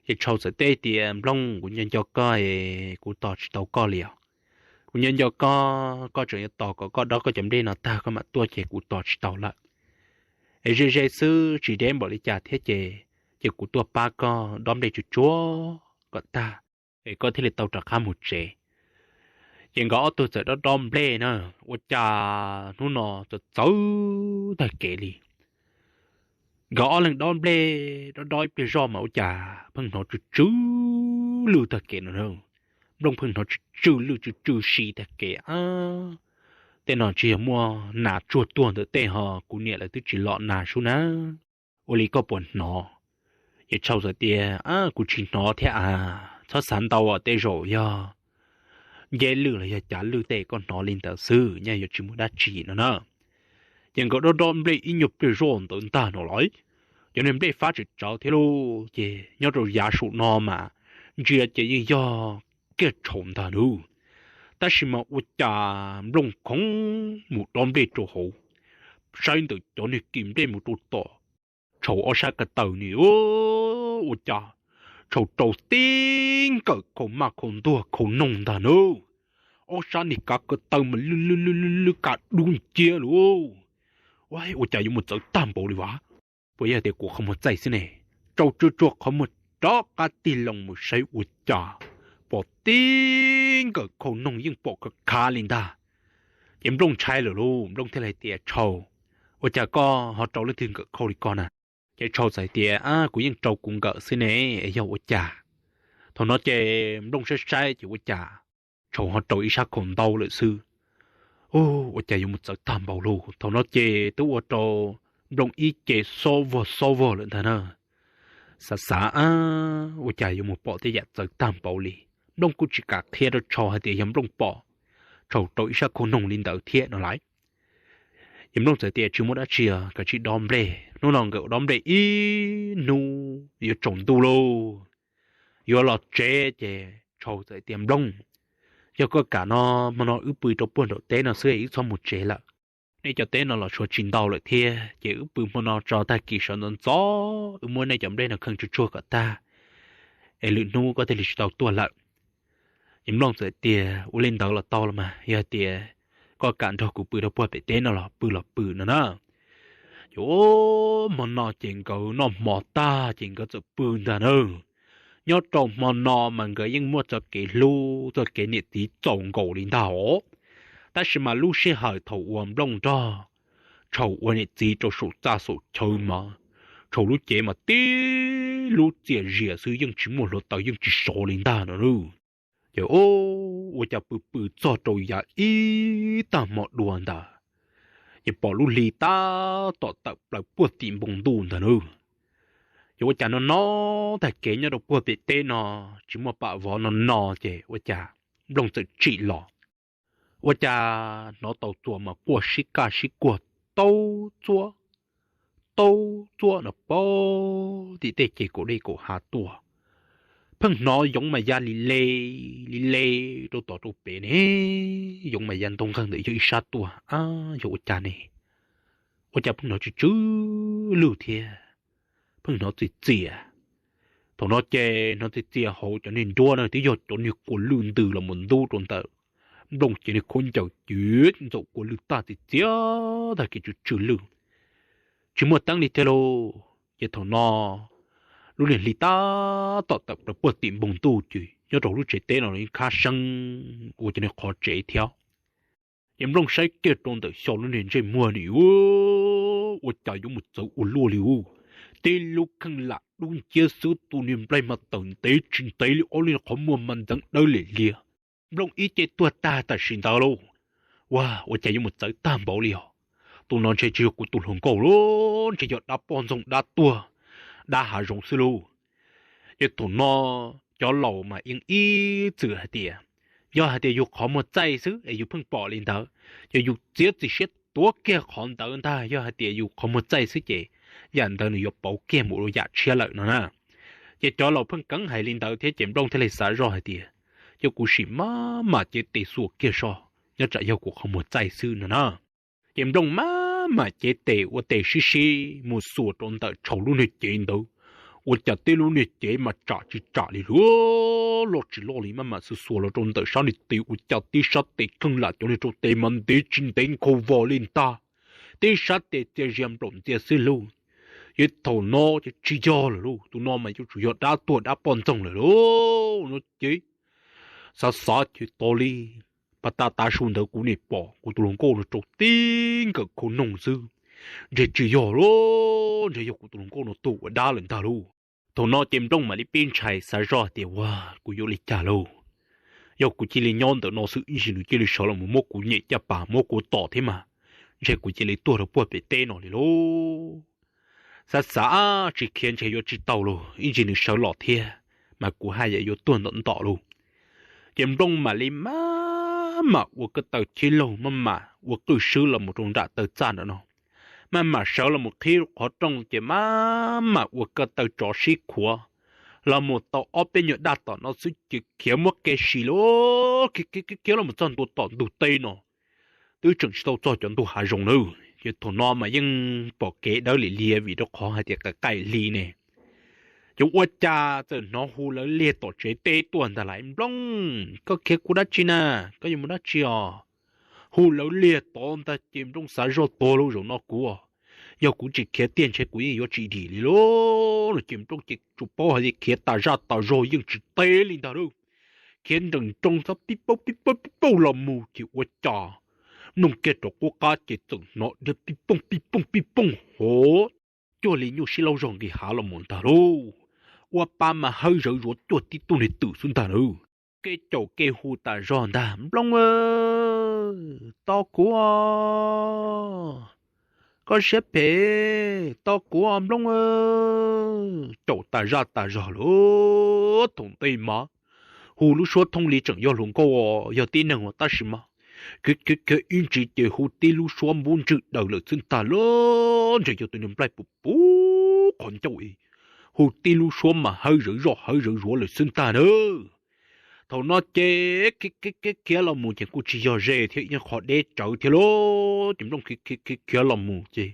Ces Tshau txawm teb tias, Nplooj, kuv nco nco koj es kuv tos tsis tau koj li os. Kuv nco nco koj, koj tseem yuav tos kom koj dob koj cov nplej no tag koj mam tuaj ces kuv tos tsis tau lawm. Es ze ze xwb tsis deb npaum li cas thiab ces, ces kuv tuaj pab koj dob nplej tsuag tsuag kom tag, es koj thiaj li tau rov qab mus tsev. Ces nkawd ob tug txawm dob dob nplej na, ua cas hnub no txawv txawv tag kev li. Nkawd ob leeg dob nplej dob dob ib pliag zoj mas ua cas pheej hnov tsw tsw lwj tag kev no. Nplooj pheej hnov tsw tsw lwj tsw tsw si tag kev, Tej no tsis yog muaj nas tsuag tuag ntawm tej ho kuv niam lawv twb tsis lom nas sub na. Ua li koj puas hnov? Ces Tshau txawm tias, Kuv tsis hnov thiab as, txhob xav ntau, tej zaum yog nceb lwj los yog cav lwj tej koj hnov li ntawd xwb, nyaj yuav tsis muaj dab tsi no na. Ces nkawd dob dob nplej ib nyuag pliag zoj ntawd ntag no los, cov niag nplej fab tseem tsawv thiab lauj. Ces nyob rau yav saum no mas ntsia ces yeej yog kiag Tshau ntag nab. Tab sis mas ua cas Nplooj khoov mus dob nplej rau hauv, saib ntawm cov niag kis nplej mus rau tom Tshau ob sab ko taw ni, ua cas Tshau rau tib nkawm khau maj khau ntuag khau noog ntag nab. Ob sab niag kav ko taw mas lwj lwj lwj lwj ka dub nciab lauj. Ua cas yuav mus txawv tag npaum li vas? Puas yog tias kuv qhov muag txaij xwb ne? Rau tsuag tsuag qhov muag rov qab tig loo mus saib ua cas pom tib nkawm khau noog yeej pom khav khav li ntag. Ces Nplooj ntshai lawm lauj, Nplooj thiaj li hais tias, Tshau, ua cas koj ho rau leej twg nkawm khau li ko na? Ces Tshau txawm hais tias, Kuv yeej rau kuv nkawm xwb ne, yog ua cas? Thaum no ces Nplooj saib saib ces ua cas Tshau ho rau ib sab khau ntau lawm xwb. Ua cas yuav mus txawv tag npaum lauj? Thaum no ces twb ua rau Nplooj ib ce xob vog xob vog lawm ntag na. Xav xav, Ua cas yuav mus pom tej yam txawv tag npaum li? Nplooj kuj tsis kam qhia rau Tshau hais tias yog Nplooj pom Tshau rau ib sab khau noog li ntawd thiab no lawm. Ces Nplooj txawm tias, Tsis muaj dab tsi, kav tsij dob nplej. Hnub no nkawd dob nplej ib hnub yuav tsaus ntuj lauj, yuav los tsev. Ces Tshau txawm tias, Nplooj, yog koj kam no, hmo no wb pw rau puag nraum teb no xwb, wb txhob mus tsev lawm. Nej cov teb no los tshuav tsis ntau lawm thiab, ces wb pw hmo no tso, tag kis sawv ntxov ntxov wb muab nej cov nplej no kheej tsuag tsuag kom tag, es lwm hnub koj thiaj li tsis tau tuaj lawm. Ces Nplooj txawm tias, Ua li ntawd los tau los mas, yog tias koj kam nrog kuv pw rau puag pem teb no los pw los pw no na. Ces hmo no ces nkawd noj hmo tag ces nkawd txawm pw ntag na. Nyob rau hmo no mas nkawd yeej muaj txoj kev hlub txoj kev niam txiv txaus nkaus li ntag os. Tab sis mas lub sij hawm thaum uas Nplooj nrog Tshau ua niam txiv rau saum txaj saum chaw mas, Tshau lub cev mas tib lub txias zias xwb, yeej tsis muaj hluav taws yeej tsis sov li ntag no. Ces ua cas pw pw txog rau yav ib tag hmo dua ntawd, ces pom lub hli tab tom tawm plaws puag tim npoo ntuj ntag na. Ces ua cas no no tag kev nyob rau puag pem teb no tsis muaj pam vov no no ces ua cas Nplooj txawm tsim los, ua cas hnov tau txuas mas quaj sib kaj sib kuag taub txuab taub txuab no pog tim tej ces kaum dej kaum hav tuaj. Pheej hnov yoov mas ya li le li le rau tom rau pem ne, yoov mas ya ntoo nqeeg ntawm yog ib sab tuaj, ab yog ua cas ne? Ua cas pheej hnov tsw tsw lwj thiab, pheej hnov txias txias. Thaum no ces hnov txias txias hauv cov niag nruab na twb yog cov niag kua lwj ntws los mus ntub rau ntawm Nplooj ces niag khaub ncaws ci ntxaum kua lwj tag txias txias tag kev tsw tsw lwj, tsis muaj teeb li thiab lauj. Ces thaum no lub niag hli tab tom tawm plaws puag tim npoo ntuj ces nyob rau lub tsev teb no los yeej khab seeb ua cov niag qhov tsev thiab. Ces Nplooj saib kiag rau ntawm xyov lub niag ntsej muag ni, ua cas yuav mus txawv ua luaj li ub. Tib lub kheej lam dub nciab xwb, tus niag nplaig mas tawm ntev tsis ntev li ob lub niag qhov muag mas ntxeev dawb liam lias. Nplooj ib ce tuag tag tam sim ntawd lauj. Ua, ua cas yuav mus txawv tag npaum li os. tus no ntshe tsis yog kuv tus hluas nkauj lauj, ntshe yog dab poj ntxoog dab tuag dab hav zoov xwb lauj. Ces thaum no cov laus mas yeej ib txwm hais tias, yog hais tias yus qhov muag txaij xwb es yus pheej pom li ntawd, ces yus txiav txim siab tuav kiag qhov ntawd ntag. Yog hais tias yus qhov muag txaij xwb ces yam ntawd nws yuav pauv kiag mus ua yam tshiab lawm no na. Ces cov laus pheej keev hais li ntawd thiab ces Nplooj thiaj li xav zoj hais tias, yog kuv sim maj mam cev tes xuas kiag so, nyob tsam yog kuv qhov muag txaij xwb no na. Ces Nplooj maj mam cev tes ua tes sib sib mus xuas rau ntawm tshau lub niag cev ntawd. Ua cas tib lub niag cev mas tsam tsis tsam li, loj tsis loj li, maj mam xuas xuas los rau ntawm sab niag tes, ua cas tib sab tes kheej lam cov niag rau tes mas ntev tsis ntev nkhaus vos li ntag. Tib sab tes txias zias nplaum ntxias xwb lauj. Ces thaum no ces tsis yog lawm lauj, tus no mas yuav tsum yog dab tuag dab poj ntxoog lawm lauj no ces xav xav ces tas li, pas tas tav su ntawd kuv nim pom kuv tus hluas nkauj no rau tib nkawm khau noog xwb, ntshe tsis yog lauj, ntshe yog kuv tus hluas nkauj no tuag ua dab lawm ntag lauj. Thaum no ces Nplooj mam li pib ntshai xav zoj tias, ua, kuv yuav ua li cas lauj? Yog kuv cia li nyob ntawm no xwb ib ntsis nws cia li sawv los mus muab kuv nyem caj pas muab kuv tom thiab mas, ntshe kuv cia li tuag rau puag pem teb no li lauj. Xav xav tsis khiav ntshe yuav tsis tau lauj, ib ntsis nws sawv los thiab mas kuv haj yam yuav tuag ntom ntom lauj. Ces Nplooj mam li maj mam ua ko taw chib laug maj mam ua qwj swb los mus rau nram taw txaj nram no, maj mam sawv los mus qhib qhov rooj ces maj mam ua ko taw tsov sib khuav los mus tau ob peb nyuag daj tom no xwb ces khiav muab kev si lauj. Khiav los mus txog ntua tom ntug teb no, twb tseem tsis tau txog cov ntug hav zoov nawb, ces thaum no mas yeej pom kev dawb li lias vim rau qhov hais tias qaim qaim hli ne. Ces ua cas txawm hnov hu lawv liag tom tsev teb tuaj ntag lauj, Nplooj, koj khiav kuv dab tsi na? Koj yuav mus dab tsi os? Hu lawv liag tod ntag ces Nplooj xav zoj tuag lauj, zaum no kuv, yog kuv tsis khiav tiag ntshe kuv yeej yuav tsis dim li lauj no ces Nplooj ces tsuas paub hais tias khiav tas zaj tas zog yeej tsis teb li ntag lauj. Khiav nrees nroos txog pib paug pib paug pib paug los mus ces ua cas Nplooj kiag rau qub qab ces txawm hnov dhia pib pooj pib pooj pib pooj hov, cuag li nyuj sib laub zog nqis hav los mus ntag lauj. Ua pa mas hawb zawv zuav cuag tib tug niag twm xwb ntag lauj. Kev caum kev hu tas zog ntag, Nplooj, tos kuv, koj siab phem, tos kuv Nplooj. Caum tas zaj tas zog lauj, thaum ntej mas hu lub suab thooj li tseem yog hluas nkauj, yog tib neeg tab sis mas khiav khiav ib ntsis ces hu tib lub suab npub ntswg daws lawm xwb ntag lauj, ntshe yog tus niag nplaig puv puv qhov ncauj, hu tib lub suab mas hawb zawv zoj hawb zawv zuav lawm xwb ntag na. Thaum no ces khiav los mus ces kuj tsis yog ze thiab, yeej qhov deb tsawv thiab lauj, ces Nplooj khiav khiav los mus ces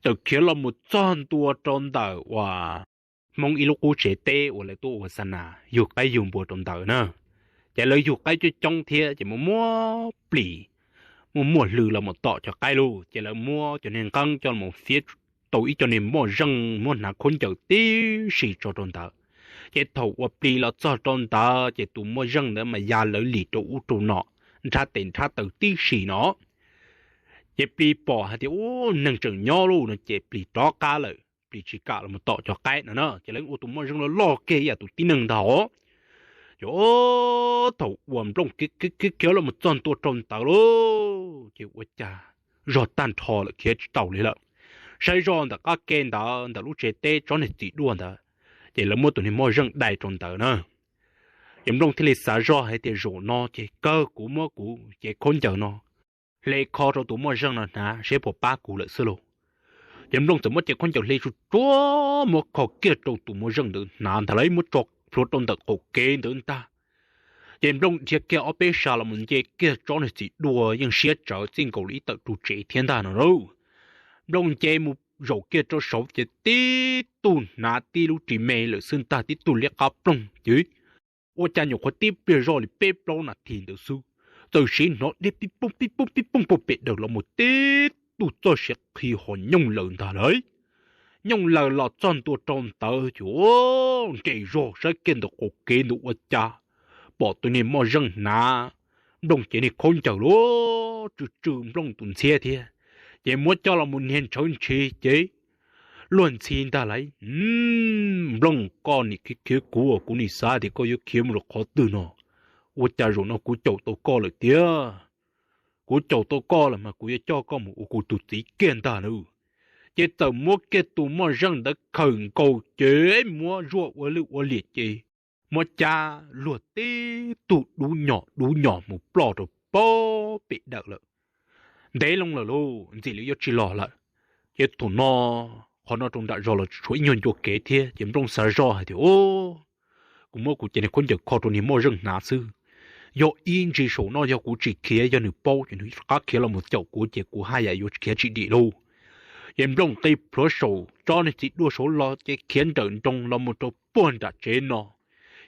txawm khiav los mus txog ntua rau ntawm uas Hmoob ib lub qub tsev teb uas lawv tuaj ua xa nas yug qaib yug npua rau ntawd na. Ces lawv yug qaib coob coob thiab ces muaj muaj plis, muaj muaj hlws los mus tom cov qaib lauj, ces lawv muab cov niag nqeeb coj los fiab tau ib co niag moj zeej muab hnav khaub ncaws tib si tso rau ntawd. Ces thaum uas plis los txog rau ntawd ces tus moj zeej ntawd mas ya lawv lis rau ub rau no, nrhab tes nrhab taw tib si no. Ces plis pom hais tias ub neeg tseem nyob lauj no ces plis rov qab lawm, plis tsis kam los tom cov qaib no na, ces lawv ua tus moj zeej loj loj kiag ib yam tus tib neeg ntag os. Ces thaum uas Nplooj khiav khiav los mus txog ntua rau ntawd lauj, ces ua cas zog tag nrho lawm khiav tsis tau li lawm. Saib zoj ntawm qab ke ntawd ntawm lub tsev teb tsob niag txiv duaj ntawd, ces lawv muab tus niag moj zeej dai rau ntawd na. Ces Nplooj thiaj li xav zoj hais tias zaum no ces kawg kuv muab kuv cev khaub ncaws no hle kho rau tus moj zeej no hnav seb puas pab kuv lawm xwb lauj. Ces Nplooj txawm muab cev khaub ncaws hle tsuag tsuag muab kho kiag rau tus moj zeej ntawd hnav ntag lauj, muab tso plhuav rau ntawm qaum kev ntawd ntag. Ces Nplooj dhia kiag ob peb sab los mus nce kiag tsob niag txiv duaj yeej siab tsawv txij nkaus li ib tawm ru tsev thiab ntag no lauj. Nplooj nce mus zaum kiag rau saud ces tib tug hnav tib lub ris me lawm xwb ntag, tib tug liab qab ploog ces ua cas nyuam qhuav tib pliag zoj li peb plaub nas this ntawd xwb, txawm siv hnov dhia pib pooj pib pooj pib pooj puag pem dawm los mus tib tug txoj sia qhi ho nyooj laws ntag lauj. Nyooj laws los txog ntua rau ntawd ces nres zog saib kiag ntawm qaum kev ntawd ua cas pom tus niag moj zeej hnav Nplooj cev niag khaub ncaws lauj, tsw tsw Nplooj tus ntxhiab thiab, ces muab coj los mus niag ntshawv ntshis ces luag ntxhi ntag lauj. Nplooj, koj nim khiav khiav kuv, kuv nim xav tias koj yuav khiav mus rau qhov twg no, ua cas zaum no kuv caum tau koj lawm tiag. Kuv caum tau koj lawm mas kuv yuav coj koj mus ua kuv tus txiv kiag ntag nawb. Ces txawm muab kiag tus moj zeej ntawd khawm nkaus ces muab zuaj ua lwj ua liam ces muab cab luag tib tug dub nyom dub nyom mus ploj rau pem dawm lawm. Ntev loo lawm lauj, ntxim li yuav tsis los lawm. Ces thaum no qhov no rau nram zos los tshuav ib nyuag ncua kev thiab ces Nplooj xav zoj hais tias, Kuv muab kuv cov niag khaub ncaws kho rau niag moj zeej hnav xwb. Yog ib ntsis saum no yog kuv tsis khiav, yog nws paub ces nws rov qab khiav los mus caum kuv ces kuv haj yam yuav khiav tsis dim lauj. Ces Nplooj nqis plhuav saum tsob niag txiv duaj saud los ces khiav nrawm nroos los mus rau puag nram tsev no.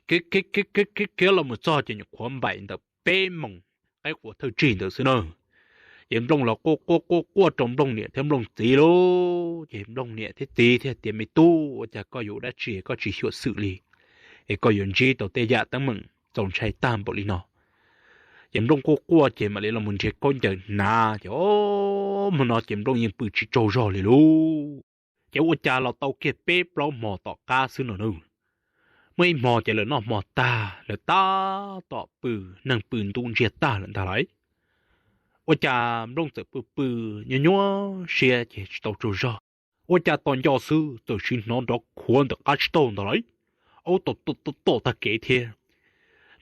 Khiav khiav khiav khiav khiav los mus txog ces nyuam qhuav npaum ntawm peb moos qaib qua thawj tsig ntawd xwb na. Ces Nplooj los quaj quaj quaj quaj rau Nplooj niam thiab Nplooj txiv lauj. Ces Nplooj niam thiab txiv thiaj tias, Me tub, ua cas koj yuav ua dab tsi koj tsis xyuam xim li, es koj yuav ntsib tau tej yam teeb meem txaus ntshai tag npaum li no? Ces Nplooj quaj quaj ces mam li los mus nrhiav khaub ncaws hnav ces, o, hmo no ces Nplooj yeej pw tsis tsaug zog li lauj. Ces ua cas los tau kiag peb plaub hmo tom qab xwb no na, muaj ib hmo ces lawv noj hmo tag lawv tab tom pw, neeg pw ntub ntsiag tag lawm ntag lauj. Ua cas Nplooj txawm pw pw nyuaj nyuaj siab ces tsis tau tsaug zog, ua cas tos nco xwb txawm sim hnov nrov khuav ntawm qab tsib taug ntag lauj. Aub tom tom tom tom tag kev thiab,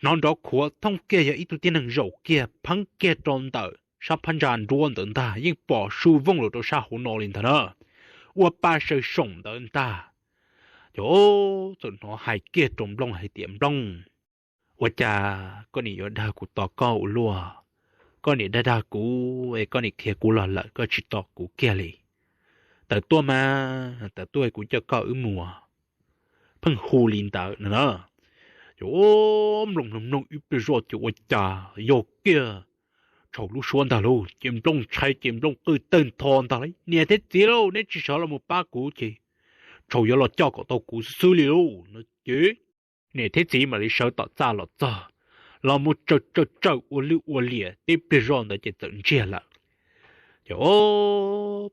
hnov nrov khuav thooj kiag yog ib tug tib neeg zaum kiag pheeb kiag rau ntawm sab phab ntsa nruab ntawd ntag, yeej pom su vooj los rau sab hauv no li ntag na, ua pa saw soom ntawd ntag. Ces txawm hnov hais kiag rau Nplooj hais tias, Nplooj, ua cas koj niam yuav dag kuv tos koj ua luaj? Koj niam dag dag kuv es koj niam khiav kuv los lawm koj tsis tos kuv kiag li. Tawm tuaj mas, tawm tuaj kuv coj koj wb mus. Pheej hu li ntawd no na. Ces Nplooj mloog mloog ib pliag zoj ces ua cas yog kiag tshau lub suab ntag lauj. Ces Nplooj ntshai ces Nplooj qw tawg ntho ntag lauj, Niam thiab txiv lauj, neb tsis sawv los mus pab kuv ces tshau yuav los coj kom tau kuv xwb xwb li lauj no ces niam thiab txiv mam li sawv tom txaj los txog, los mus tsawm tsawm tsawm ua lwj ua liam tib pliag zoj ntawd ces txawm ntsiag lawm. Ces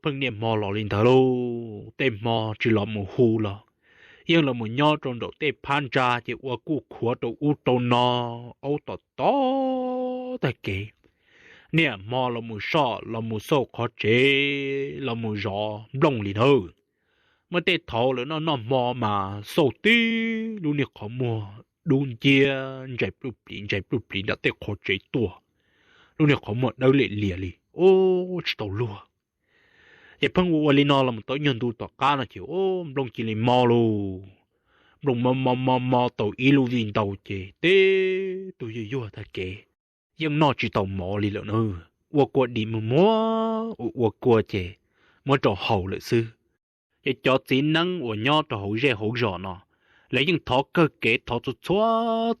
pheej niaj hmo los li ntawd lauj, tej hmo tsis los mus hu los yeej los mus nyob rau nraum tej phab ntsa ces ua kuj khuav rau ub rau no, aub tom tom tag kev, niaj hmo los mus soj los mus xauj qhov tsev los mus zov Nplooj li nawb. Muaj tej thaum lawv noj noj hmo mas xauj tib lub niag qhov muag dub nciab ntsais pluj pliv ntsais pluj pliv nram tej qhov tsev tuaj, lub niag qhov muag dawb liam lias li, ub, tsis tau luag. Ces pheej ua ua li no los mus tau ib nyuag ntu tom qab no ces Nplooj cia li mob lauj. Nplooj mob mob mob mob tau ib lub vij ntau ces tib tug yuag yuag tag kev, yeej noj tsis tau mov li lawm na. Ua kua dis muag muag ua ua kua ces muab rau haus lawm xwb. Ces cov txiv neeb uas nyob rau hauv zej hauv zos no, lawv yeej thov kawg kev thov txhua txhua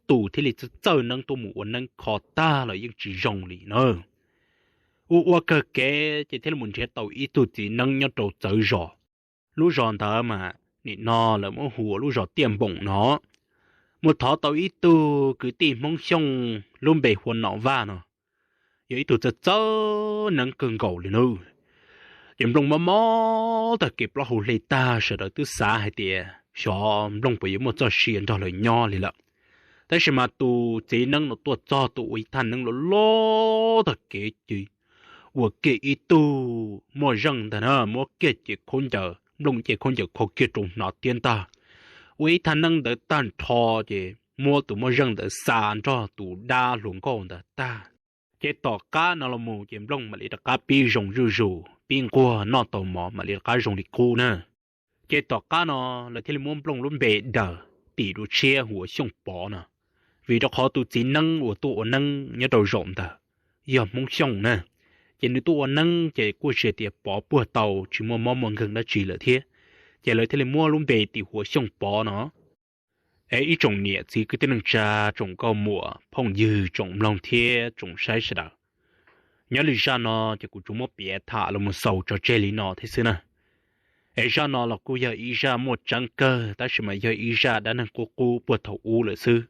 tus thiaj li txawj txawj neeb tuaj mus ua neeb kho tag los yeej tsis zoo li na. Ua ua kawg kev ces thiaj li mus nrhiav tau ib tug txiv neeb nyob rau txawv zos. Lub zos ntawd mas nim no lawv muab hu ua lub zos Tiaj Npoom no. Mus thov tau ib tug kwv tij Hmoob Xyooj lub npe hu ua Nom Vaj no, yog ib tug txawj txawj neeb kawg nkaus li nawb. Ces Nplooj mob mob tag kev plaub hau hle tag, sawv daws twb xav hais tias xyov Nplooj puas yuav muaj txoj sia nrog lawv nyob li lawm. Tab sis mas tus txiv neeb no tuaj txog tus ua ib thaj neeb loj loj tag kev ces ua kiag ib tug moj zeej ntag na, muab kiag cev khaub ncaws, Nplooj cev khaub ncaws kho kiag rau hnav tiab ntag. Ua ib thaj neeb ntawd tag nrho ces muab tus moj zeej ntawd xa nrog tus dab hluas nkauj ntawd tag. Ces tom qab no los mus ces Nplooj mam li rov qab pib zoo zuj zus, pib nquag noj tau mov mam li rov qab zoo li qub na. Ces tom qab no lawv thiaj li muab Nplooj lub npe daws tim dua tshiab hu ua Xyooj Pov no, vim rau qhov tus txiv neeb uas tuaj ua neeb nyob rau zaum ntawd yog Hmoob Xyooj na. Ces nws tuaj ua neeb ces kuj tsis tias pov puag tau, tsis muaj mob muaj nkeeg dab tsi lawm thiab. Ces lawv thiaj li muab lub npe tim hu ua Xyooj Pov no. Es ib tsoom niam txiv kwv tij neej tsa, tsoom nkauj muam phooj ywg, tsoom mloog thiab tsoom saib sawv daws, nyob li zaj no ces kuv tsuas muab piav tham los mus xaus tso tseg li no thiab xwb na. Es zaj no los kuj yog ib zaj muaj tseeb kawg tab sis mas yog ib zaj dab neeg qub qub puag thaum ub lawm xwb.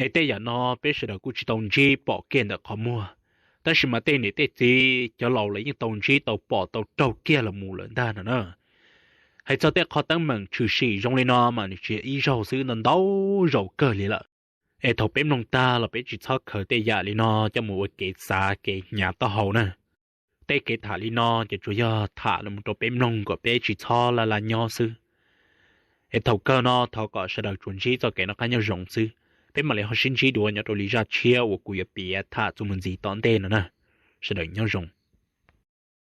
Es tej yam no peb sawv daws kuj tsis tau ntsib pom kiag ntawm qhov muag, tab sis mas tej niam tej txiv cov laus lawv yeej tau ntsib tau pom tau raug kiag los mus lawm ntag no na. Hais txog tej qhov teeb meem tshwm sim zoo li no mas nws tsis yog ib zaug xwb, ntau ntau zaus kawg li lawm. Es thaum peb mloog tag los peb tsis txhob khaws tej yam li no coj mus ua kev xav kev hnyav taub hau na. Tej kev tham li no ces tsuas yog tham los rau peb mloog kom peb tsis txhob laj laj nyob xwb. Es thaum kawg no thov kom sawv daws tsuas ntsib txoj kev noj qab nyob zoo xwb. Peb mam li ho sib ntsib dua nyob rau li zaj tshiab uas kuv yuav piav tham txuas mus ntxiv tom ntej no na. Sawv daws nyob zoo.